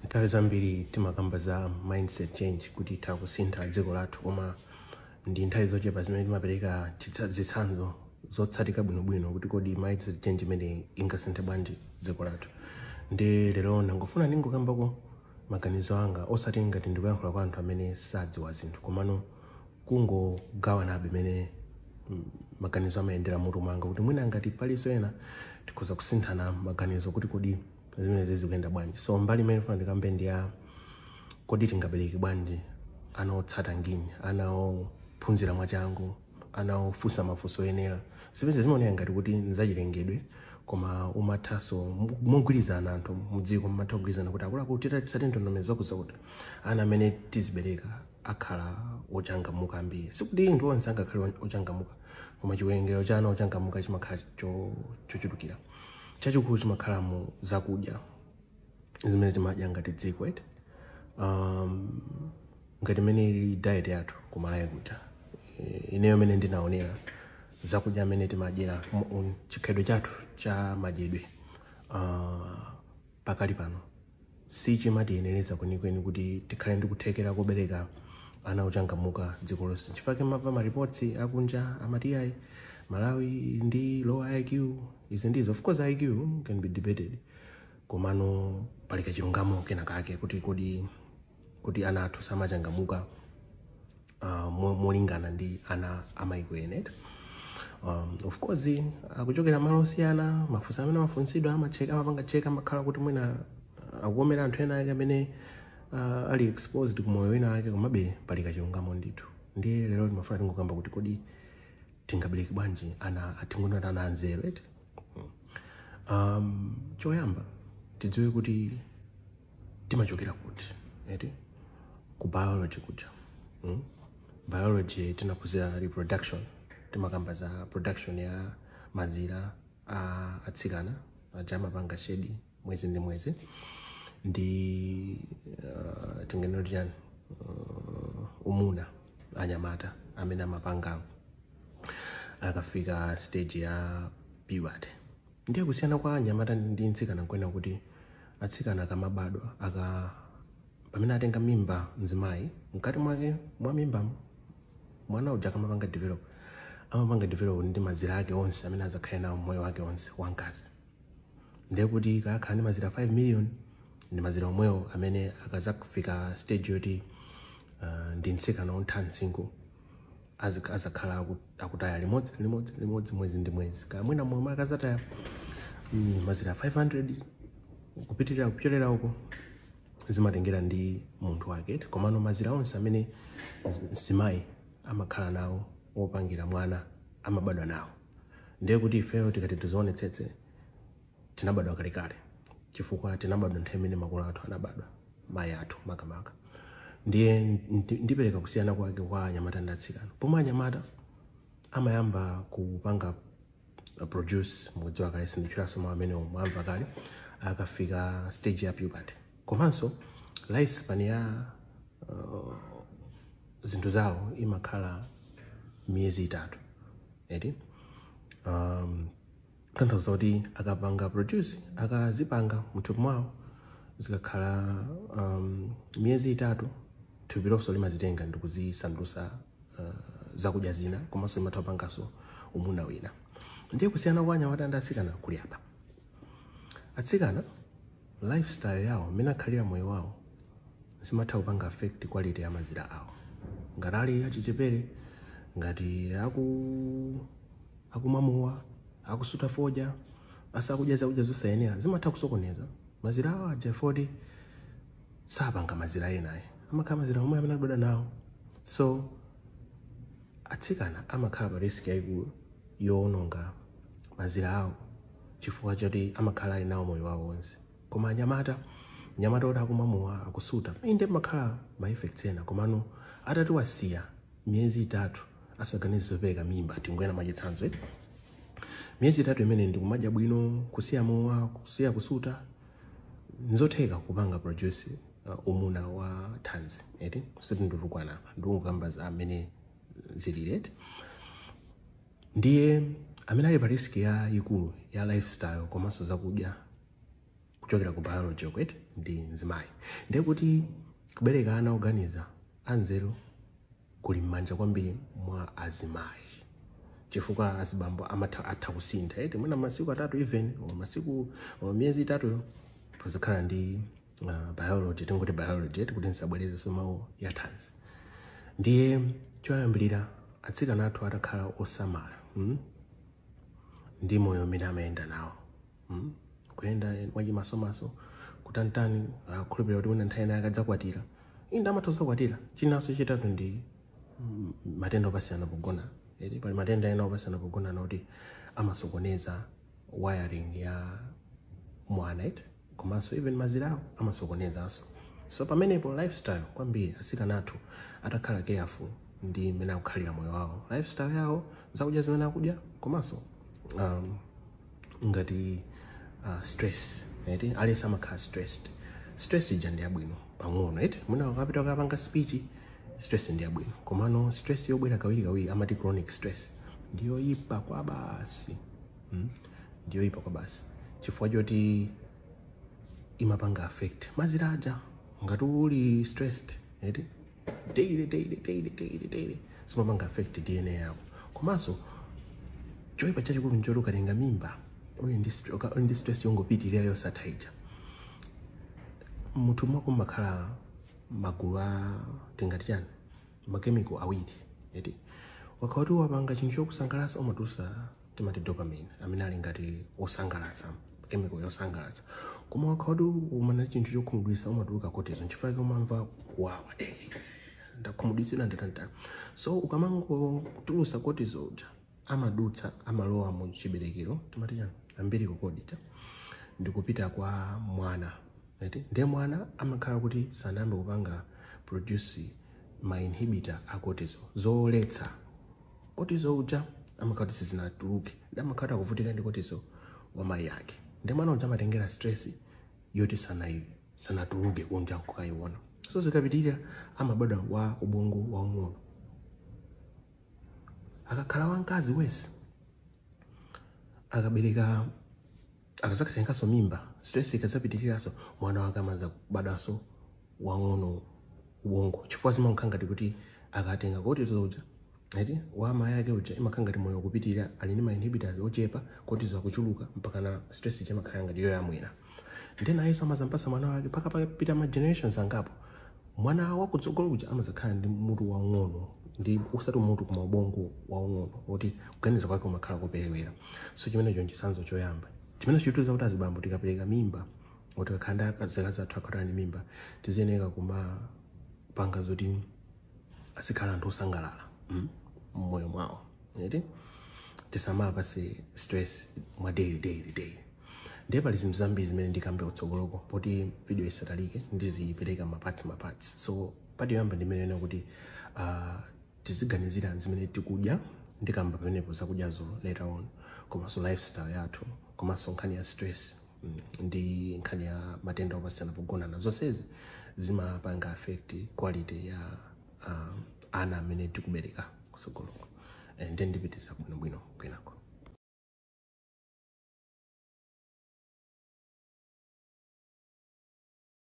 Nthawi zambiri timakamba za mindset change kuti itha kusintha dziko lathu, koma ndi nthawi zochepa zimene timapereka zitsanzo zotsatika bwinobwino kuti kodi mindset change imene ingasinthe bwanji dziko lathu. Ndi lero ndangofuna ndingokambako maganizo anga, osati ngati ndikuyankhula kwa anthu amene sadziwa zinthu, komano kungogawanabe imene maganizo amayendera mutu mwanga, kuti mwina ngati palinso ena tikhoza kusinthana maganizo kuti kodi zimenezi zikuyenda bwanji. So mbali imene ndifuna ndikambe ndi ya kodi tingabereke bwanji ana otsata ngini, ana ophunzira mwachangu, ana ofunsa mafunso oyenera. Zimene zimaoneka ngati kuti nzachilengedwe, koma umathanso mogwirizana anthu mudziko mumatha kugwirizana kuti akuluakulu titsate ndondomeko zakuti ana amene tizibereka akhala ochangamuka ambiri. Sikuti ndi onse angakhale ochangamuka, koma chiwerengero cha ana ochangamuka chimakhala chochulukira. Chachikulu chimakhala mu zakudya zimene timadya ngati dziko, eti? Ngati imene ili diet yathu kumalawi kuja, ineyo imene ndinaonera zakudya amene timadyera, chikhalidwe chathu cha madyedwe pakali pano sichimatiyenereza kwenikweni kuti tikhale ndi kuthekera kobereka ana ochangamuka dziko lonse. Chifukwa mava ma reports akunja amati ayi, Malawi ndi low IQ, izi ndizo. Of course IQ can be debated, komano pali kachilungamo kena kake kuti kodi kuti ana athu samachangamuka molingana ndi ana amaiko ena. Of course akuchokera malo osiyana, mafunso amene amafunsidwa amacheka, amapanga cheka, amakhala kuti mwina akukomera anthu ena ake amene ali exposed ku moyo wina ake, komabe pali kachilungamo ndithu. Ndiye lero timafuna tingokamba kuti kodi tingabereke bwanji ana atingonati ana anzeru, eti? Choyamba tidziwe kuti timachokera kuti, eti? Ku biology kuja, Biology tinaphunzira reproduction, timakamba za production ya mazira a atsikana aja amapanga shed mwezi ndi mwezi, ndi tingenoti chani, umuna anyamata amene amapanga akafika stage ya puberty. Ndiye kusiyana kwa anyamata ndi mtsikana nkwena kuti atsikana akamabadwa, aka pamene atenga mimba mzimayi, mkati mwake mwa mimbamo mwana uja akamapanga develop, amapanga develop ndi mazira ake onse amene adzakhale nawo moyo wake onse wamkazi. Ndiye kuti kakhala ndi mazira 5 million, ndi mazira omwewo amene akazafika stage yoti ndi mtsikana wontha msinkhu azakhala akutaya limodzi limodzi limodzi mwezi ndi mwezi. Kaya mwina momwe akazataya mazira 500 kupitirira kupyolera uko, zimatengera ndi munthu wake, komano mazira onse amene mzimayi amakhala nawo wopangira mwana amabadwa nawo. Ndiye kuti ifeyo tikati tizionetsetse, tinabadwa kalekale, chifukwa tinabadwa nthawi imene makolo athu anabadwa, mayi athu makamaka. Ndiye ndipereka kusiyana kwake kwa anyamata ndi atsikana. Pomwe anyamata amayamba kupanga produce, mukudziwa kale, sinditchulanso mawu amene mwamva kale, akafika stage ya puberty. Komanso lifespan ya zinthu zawo imakhala miyezi 3, eti? Tanthauza kuti akapanga produce, akazipanga mthupi mwawo, zikakhala miyezi 3, thupi lonso limazitenga ndikuzisandutsa zakudya zina, komanso limatha kupanganso umuna wina. Ndiye kusiyana kwa anyamata ndi atsikana kuli apa: atsikana lifestyle yawo, mmene akhalira moyo wawo, zimatha kupanga affect quality ya mazira awo. Ngati ali achichepere, ngati akumwa, akusuta fodya, asakudya zakudya zosayenera, zimatha kusokoneza mazira awo aja, 40 sapanga mazira enayi, amakhala mazira omwe amene adabadwa nawo. So atsikana amakhala pa risk yayikulu yowononga mazira awo chifukwa choti amakhala ali nawo moyo wawo wonse. Koma anyamata, nyamata oti akumwa mowa, akusuta, inde makhala ma effects ena, komano atati wasiya miyezi 3 asaganize zopereka mimba, tingoyena mwachitsanzo, eti, miyezi 3 imene ndikumadya bwino, kusiya mowa, kusiya kusuta, nzotheka kupanga produce umuna wa thanzi, eti? Siti nditukwana apa, ndikukamba za amene zilili, eti? Ndiye amene ali pa risk ya ikulu ya lifestyle komanso zakudya kuchokera ku biology kweti ndi mzimayi. Ndiye kuti kubereka ana oganiza anzeru kuli m'manja kwambiri mwa azimayi, chifukwa azibambo amatha atha kusintha eti mwina masiku 3 even or masiku or miyezi 3 pozikhala ndi biology, tingoti biology eti kuti nsabwereze mawu ya thanzi. Ndiye choyambirira atsikana athu atakhala osamala ndi moyo umene amayenda nawo, kuyenda mwachimasomaso kutantani, akhulupirira kuti mwina nthawi ina akadzakwatira inde amatha kukwatira. Chinanso chitatu ndi matenda opasiyana pogona eti pali matenda ena opasiyana pogona noti amasokoneza wiring ya mwana eti, komanso even mazira awo amasokonezanso. So pamenepo lifestyle kwambiri, atsikana athu atakhala careful ndi mmene akukhalira moyo wawo, lifestyle yawo, zakudya zimene akudya, komanso ngati stress eti aliyense amakhala stressed. Stress ija ndi yabwino pang'ono eti, mwina ukapita ukapanga speech, stress ndi yabwino, komano stress yobwera kawirikawiri amati chronic stress ndiyoyipa kwa basi. Ndiyoyipa kwa basi chifukwa choti imapanga affect mazira aja. Ngati uli stressed eti daily daily daily daily daily, zimapanga affect DNA yako. Komanso choyipa chachikulu nchoti ukatenga mimba uli ndi stress yongopitirira yosatha ija, munthu mwako mmakhala magulu a tingati chani, ma chemical awiri eti. Wakhala kuti wapanga chinthu chokusangalatsa, umatulutsa timati dopamine amene ali ngati osangalatsa, chemical yosangalatsa. Koma wakhala kuti umana chinthu chokhumudwitsa, umatuluka cortisol, nchifukwa chake umamva kuwawa, ndakhumudwitsidwa ndatantani. So ukamangotulutsa cortisol uja amadutsa amalowa mu chiberekero, timati chani, umbilical cord ija, ndikupita kwa mwana eti. Ndiye mwana amakhala kuti sanayambe kupanga produce ma inhibitor a cortisol, zoletsa cortisol uja amakhala kuti sizinatuluke, ndi amakhala akuvutika ndi cortisol wa mayi ake. Ndi mwana uja amatengera stress yoti sanatuluke kunja kukayiona. So zikapitirira amabadwa wa ubongo waung'ono. Akakhala wamkazi wesi akabereka akazakatenganso mimba, stress ikazapitiriranso, mwana wake amaza kubadwanso wang'ono ubongo, chifukwa zimakhala ngati kuti akatenga cortisol uja eti wa amayi ake uja, imakhala ngati moyo kupitirira ali ndi ma inhibitors ochepa, cortisol akuchuluka mpaka na stress ija imakhala ngati yoyamwira. Ndiye nayenso amazampasa mwana wake mpaka papita ma generations angapo, mwana wakutsogolo uja amazakhala ndi mutu waung'ono, ndi usati mutu koma ubongo waung'ono woti kuganiza kwake kumakhala koperewera. So chimenecho nchitsanzo choyamba chimene chitiuza kuti azibambo tikapereka mimba, oti kakhala ndi azikazi athu akhala ndi mimba, tiziyeneka kumapanga zoti azikhala anthu osangalala mmoyo mwawo eti, tisamapase stress mwa daily daily daily. Ndiye pali zinthu zambiri zimene ndikambe kutsogoloko, poti video isatalike ndizipereka ma parts ma parts. So part yoyamba ndimene kuti tiziganizira zimene tikudya, ndikamba pamenepo zakudyazo later on, komanso lifestyle yathu, komanso nkhani ya stress ndi nkhani ya matenda opasiyana pogonana. Zonsezi zimapanga affect quality ya ana amene tikubereka kutsogoloko. Ndiye ndipitiza bwinobwino kwinako.